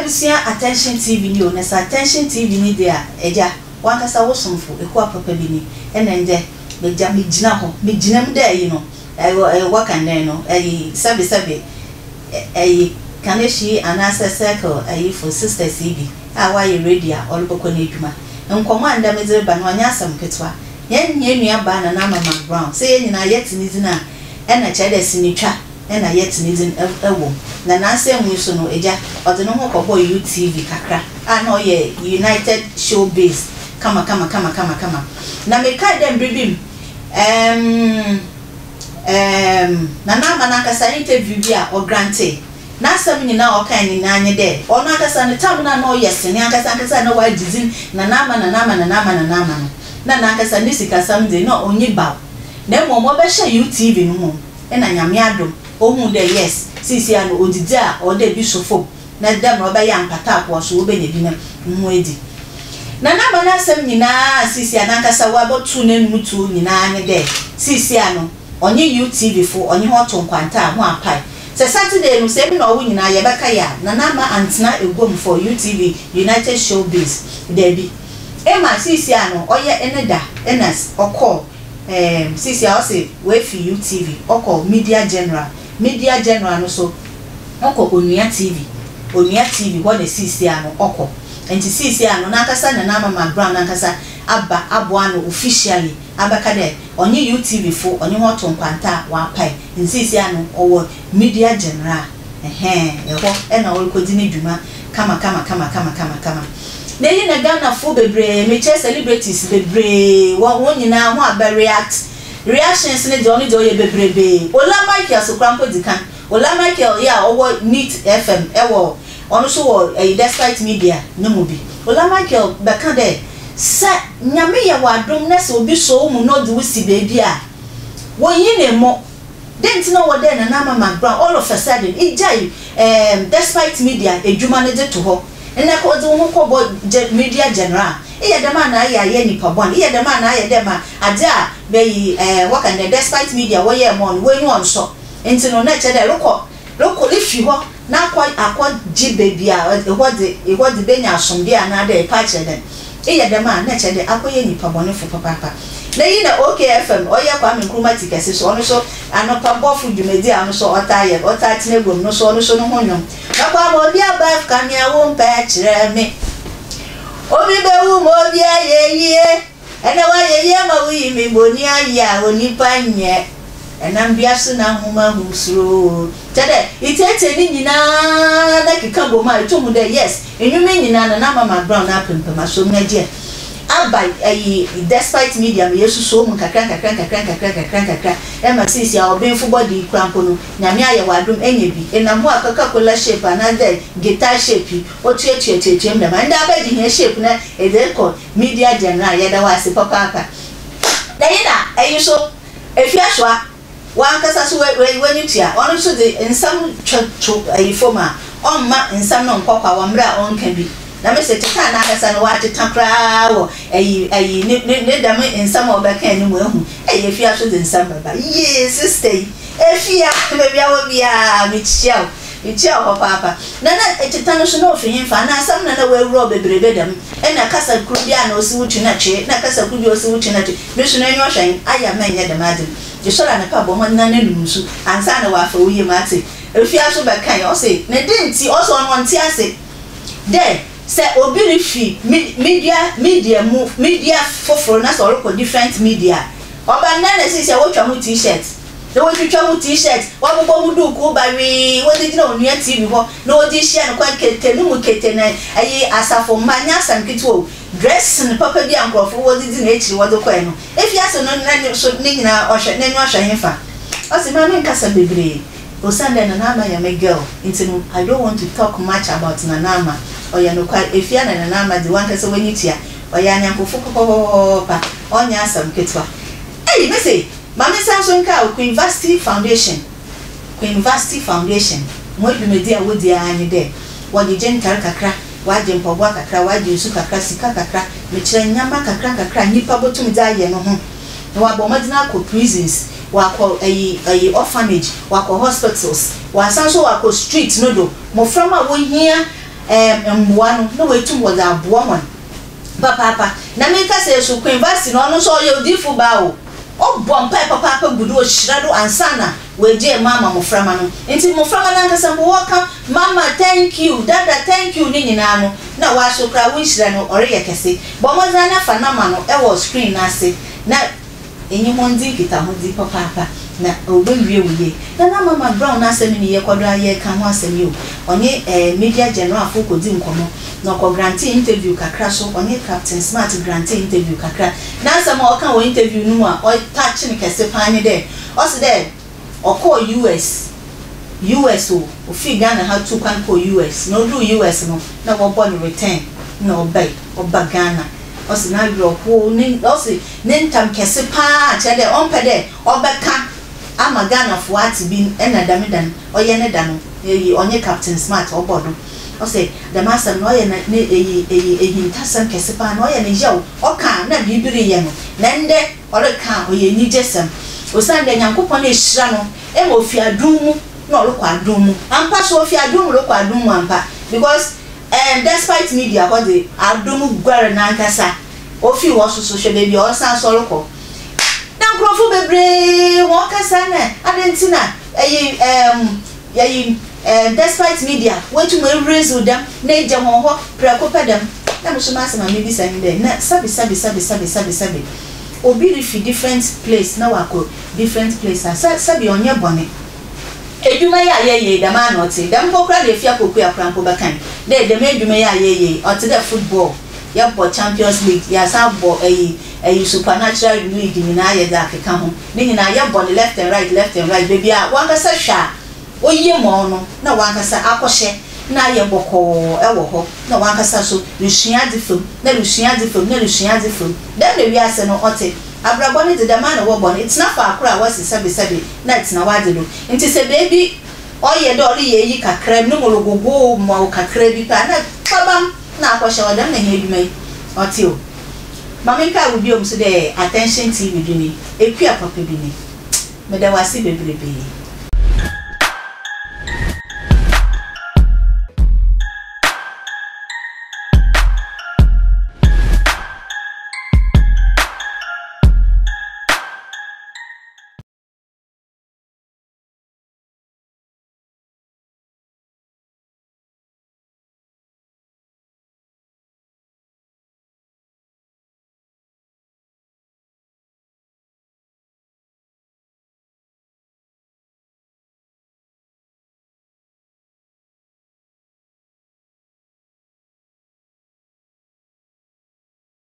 Ebusua Attention TV ni o, na sɛ Attention TV ni de a, agya, w'ankasa wo somfo, ekua papa bi ni, ɛna ndɛ, m'agya, megyina hɔ, megyina mu dɛ ayi no, ɛwɔ, wɔka no dɛn no, ayi, sɛbe sɛbe, ayi, Kaneshie anaasɛ Circle ayifo, sisters yi bi, a wɔayɛ ready a ɔrobɔkɔ n'edwuma. Nkɔmbɔ a ndɛ medze reba no, ɔnnyɛ asɛm ketsewa. Hɛn hɛn nuabaa Nana Ama McBrown, sɛ hɛn nyina yɛtse ne dzin a, nna kyerɛ dɛ sinitwa na yɛtse ne dzin wɔ mu. Na n'asɛm yi so no, egya, ɔdze no ho kɔbɔɔ UTV kakra a nna ɔyɛ United Showbiz kama kama kama kama kama. Na mekae dɛ mber bi mu, ɛɛm, ɛɛm, Nana Ama nankasa interview bi a ɔgrantee, N'asɛm nyina a ɔkae nyina nye dɛ, ɔno ankasa no, tam no a nna ɔyɛ sene ankasa ankasa a nna ɔagye dzin Nana Ama Nana Ama Nana Ama Nana Ama no, nna nankasa ne sikasɛm dze, nna onnyi baw. Na mbom ɔbɛhyɛɛ UTV no mu na Nyame adom, ohun dɛ yes, sesei no odzidzi a ɔwɔ dɛ bi sɔ famu na dɛ mbrɛ ɔbɛyɛ a mpataakowa so wobenya bi no ho edzi. Nana Ama n'asɛm nyina a sesei a nankasa ɔabɔtow n'anomu tuo nyina nye dɛ, sesei no ɔnye UTV fo ɔnye hɔn to nkwanta a ho apae. Sɛ Saturday no, sɛ emi na ɔwo nyinaa yɛbɛka yɛ a, Nana Ama antsena eguam for UTV United Showbiz, dabi. Ema seisei a no ɔyɛ ne da na ɔkɔɔ ehm seisei a ɔse oefi UTV ɔkɔ Media General, Media General no so ɔkɔ Onua TV, Onua TV hɔ na seisei a no ɔkɔ. Ntsi seisei a no nankasa Nana Ama McBrown nankasa aba aboa ano officially abɛka dɛ ɔnye UTV fo ɔnye hɔn to nkwanta a ɔapae. Nseesei ano ɔwɔ Media General, ɛhɛn, ɛhɔ na ɔrekodzi ne dwuma kama kama kama kama kama kama. Na iyi na Ghanafo beberee, mekyerɛ celebrities beberee, wɔ hɔn nyina ho abɛ react. Reactions no dze ɔno dze ɔyɛ bebrebee. Ola Michael so koraa mpo dzi kan. Ola Michael yi a ɔwɔ Neat FM wɔ, ɔno so wɔ ɛyi Despite Media no mu bi. Ola Michael bɛka dɛ, Sɛ Nyame yɛ wo adom na sɛ obi sɔ wo mu na ɔdze wo si beebi a, Wonnyi no mmo. Dɛn ntsi na ɔwɔ dɛ Nana Ama McBrown all of a sudden igyae ehm Despite Media edwuma no dze to hɔ na kɔ dze woho kɔbɔ gye Media General? Eyɛ dɛm a na ayɛ ayɛ nyimpa bɔn, eyɛ dɛm a na ayɛ dɛ ma adze a bɛyi eh wɔka no dɛn Despite Media wɔyɛɛ ma wo no w'enyiwa nnsɔ ntsi no na kyerɛ dɛ rokɔ Rokɔ efi hɔ na akɔ akɔgye beebi a ehɔ dze ehɔ dze benya asomdwee anaadɛ epɛ akyerɛ dɛn. Eyɛ dɛm a, nna kyerɛ dɛ akɔyɛ nyimpa bɔnefo papaapa. Na iyi na OKFM, ɔyɛ Kwame Nkrumah tsi kɛse so, ɔno so anɔpa bɔfo dwumadzi a ɔno so ɔtaa yɛ, ɔtaa tsena egua mu no so ɔno so no ho ndwom. Mɛkɔ ama obi aba ka nea wompɛ kyerɛ me. Obi bewu ma obi ayɛ yie. Ɛnɛ woayɛ yie ma woyi me boni ayɛ a onipa nyɛ Ɛnam dua so na nhoma hu suro Kyerɛ dɛ itseetsee ne nyinaa na keka bɔ mu a etum hu dɛ yes nnwom yi nyinaa Nana Ama McBrown n'apempem asom na gye aba ayi despite media ma yesusuo mu nkakra nkakra nkakra nkakra nkakra nkakra ɛma seisei a ɔbenfo bɔde yi koraa mpo no Nyame ayɛ wo adom enya bi enam hɔ a Coca Cola shape anaa dɛ guitar shape yi otuatuatuatua mu dɛm a ndɛ abɛgye hɛn shape na edze rekɔ Media General yɛda wo ase papaapa. Na yi na ɛyi nso Efiasoa wankasa so w'ani tua ɔno nso de nsɛm twa to ayi fam a ɔmma nsɛm no nkɔ kwa wɔ mmerɛ a ɔnka bi na me se teta n'ankasa no w'ateta koraa wɔ ayi ayi ne ne ne dɛm nsɛm a ɔbɛka no mu ahu ɛyi Efia so de nsɛm bɛba yie sister yi Efia baabi a wɔ biara mekyia wo. Metua wo papaapa. Na na teta no so na ofi henfa? Ana asɛm na na woewura wo beberebe dɛm? Nna kasa kor bi a na osi wo twe na twe, nna kasa kor bi a osi wo twe na twe. Me so no enyiwa hwɛ n', ayɛ a mɛnnyɛ dɛm adze no. Esoɛr anapa bɔ mbɔdzen na nom nsu ansaana wɔafa wo yamu atse. Efia so bɛkãe, ɔse, Ne dɛn ntsi? Ɔse ɔno ɔnntse ase dɛ sɛ obi rifi media media mu media fofor na sɛ ɔrokɔ different media a, ɔba ndɛ na sesei wotwa ho t-shirt. Na wɔatwitwa ho T-shirt, wɔabobɔ ho duukuu bawee, wɔde gyina Onua TV hɔ, na wɔde rehyia no kwan kete no mu kete na ayi asafo mma, nyɛ asɛm ketewa o, dressing papa bi a nkurɔfo wɔde di n'akyiri wɔde kɔe no, afiase no na ne so ne nyinaa ɔhwɛ n'aniwa hwɛ hefa? Ɔse ma menkasa bebree osiandɛ Nana Ama yɛ me girl ntsi no I don't want to talk much about Nana Ama, ɔyɛ nokwar, Efia na Nana Ama dze wankasa w'enyi tua, ɔyɛ anyɛnkofo papapapaapa, ɔnnyɛ asɛm ketewa. Ei mese Ma me nsan so nka o, Queen Vasti Foundation, Queen Vasti Foundation, hɔn dwumadzi a wodzi ara nye dɛ wɔgyegye ntar kakra, wɔagye mpaboa kakra, wɔagye nsu kakra, sika kakra, mekyerɛ ndzɛmba kakra nkakra a nyimpa botum dze ayɛ no ho, na wɔabɔ mbɔdzen akɔ prisons, wɔakɔ ayi ayi orphanage, wɔakɔ hospitals, wɔasan so wɔakɔ street no do, mboframba a wohia. ɛɛm mboa no na woetum wɔdze aboa hɔn papaapa. Na mekasa yi so, Queen Vasti no, ɔno so ɔyɛ odiyifo baa o, ɔbɔ mpae papaapa gu do, ohyira do ansaana oegyaa mu ama mboframba no. Ntsi mboframba no ankasa mpo wɔkã Mama thank you, Dada thank you ne nyina no, nna wɔaso koraa wo nhyira no ɔreyɛ kɛse. Bɔ mbɔdzen ara na fa number no wɔ screen no ase na enye hɔn dzi nkitahodzi papaapa na obewie wo yie. Na na Mama Brown n'asɛm nye yɛkɔ do ara yɛrekã ho asɛm yi o. Ɔnye eh media generalfo kodzi nkɔmbɔ na ɔkɔ grantee interview kakra so, ɔnye Captain Smart grantee interview kakra. N'asɛm a ɔkã wɔ interview no mu a ɔtouch me kɛse paa nye dɛ, ɔse dɛ ɔkɔɔ US, US o, ofii Ghana ha tuu kwan kɔɔ US, na odur US no na wɔbɔ no return na ɔbae, ɔba Ghana. Ɔse n'awerɛhow ne ɔse ne ntam kɛse paa kyerɛ dɛ ɔmmpɛ dɛ ɔbɛka ama Ghanafoɔ atse bi nna dɛm da no ɔyɛ ne da no eyi ɔnye Captain Smart ɔbɔ do. Ɔse dɛm asɛm no ɔyɛ no ne eyi eyi ehintasɛm kɛse paa na ɔyɛ no yaw ɔka a na biribi reyɛ no na ndɛ ɔreka a ɔyɛ enyigyesɛm osiandɛ Nyankopɔn ehyira no ma ofi adom mu na ɔrokɔ adom mu. Ampa so ofi adom mu rokɔ adom mu ampa because Ɛɛm despite media hɔ dze adom guar nankasa ofii hɔ so so hwɛ beebi a ɔresan so ɔrokɔ na nkorɔfo bebree hɔn kasa na adɛn ntsi na ɛyi ɛɛm yɛyi ɛɛm despite media woetum eraise wo dɛm na egya hɔn hɔ prɛko pɛ dɛm na mo so m'asɛm a mebisa nye dɛ na sɛbe sɛbe sɛbe sɛbe sɛbe sɛbe obi rifi different place na ɔakɔ different place a sɛ sɛbe ɔnnyɛ bɔne. Edwuma yi a yɛyɛ yi, dɛm ara na ɔtse. Dɛm mpo koraa na Efia Pokuaa koraa mpo bɛkã dɛ dɛm edwuma yi a yɛyɛ yi, ɔtse dɛ football, yɛbɔ Champions League, yɛasan abɔ ayi ayi Supernatural League nyina yɛdze akeka ho. Ne nyina yɛbɔ no left and right, left and right, beebi a wankasa hwɛ a oye ma wo no na wankasa akɔhyɛ na ayɛ bɔkɔɔ wɔ hɔ na wankasa so rusua adze fa mu, na rusua adze fa mu, na rusua adze fa mu. Dɛm na wiase no ɔtse. Abrabɔ no dze dɛm ara na wɔbɔ no, etsena faakor a wɔse sɛbesɛbe na etsena w'adze do. Ntsi sɛ beebi ɔyɛ dɛ ɔreyɛ eyi kakra bi, no mu rogogow ma wo kakra bi pɛ a, nna kpabam na akɔhyɛ hɔ. Dɛm na hɛn edwuma yi ɔtse o. Ma menkaa wo bio so dɛ Attention TV do ni, ekua papa bi ni. Meda wo ase bebrebee.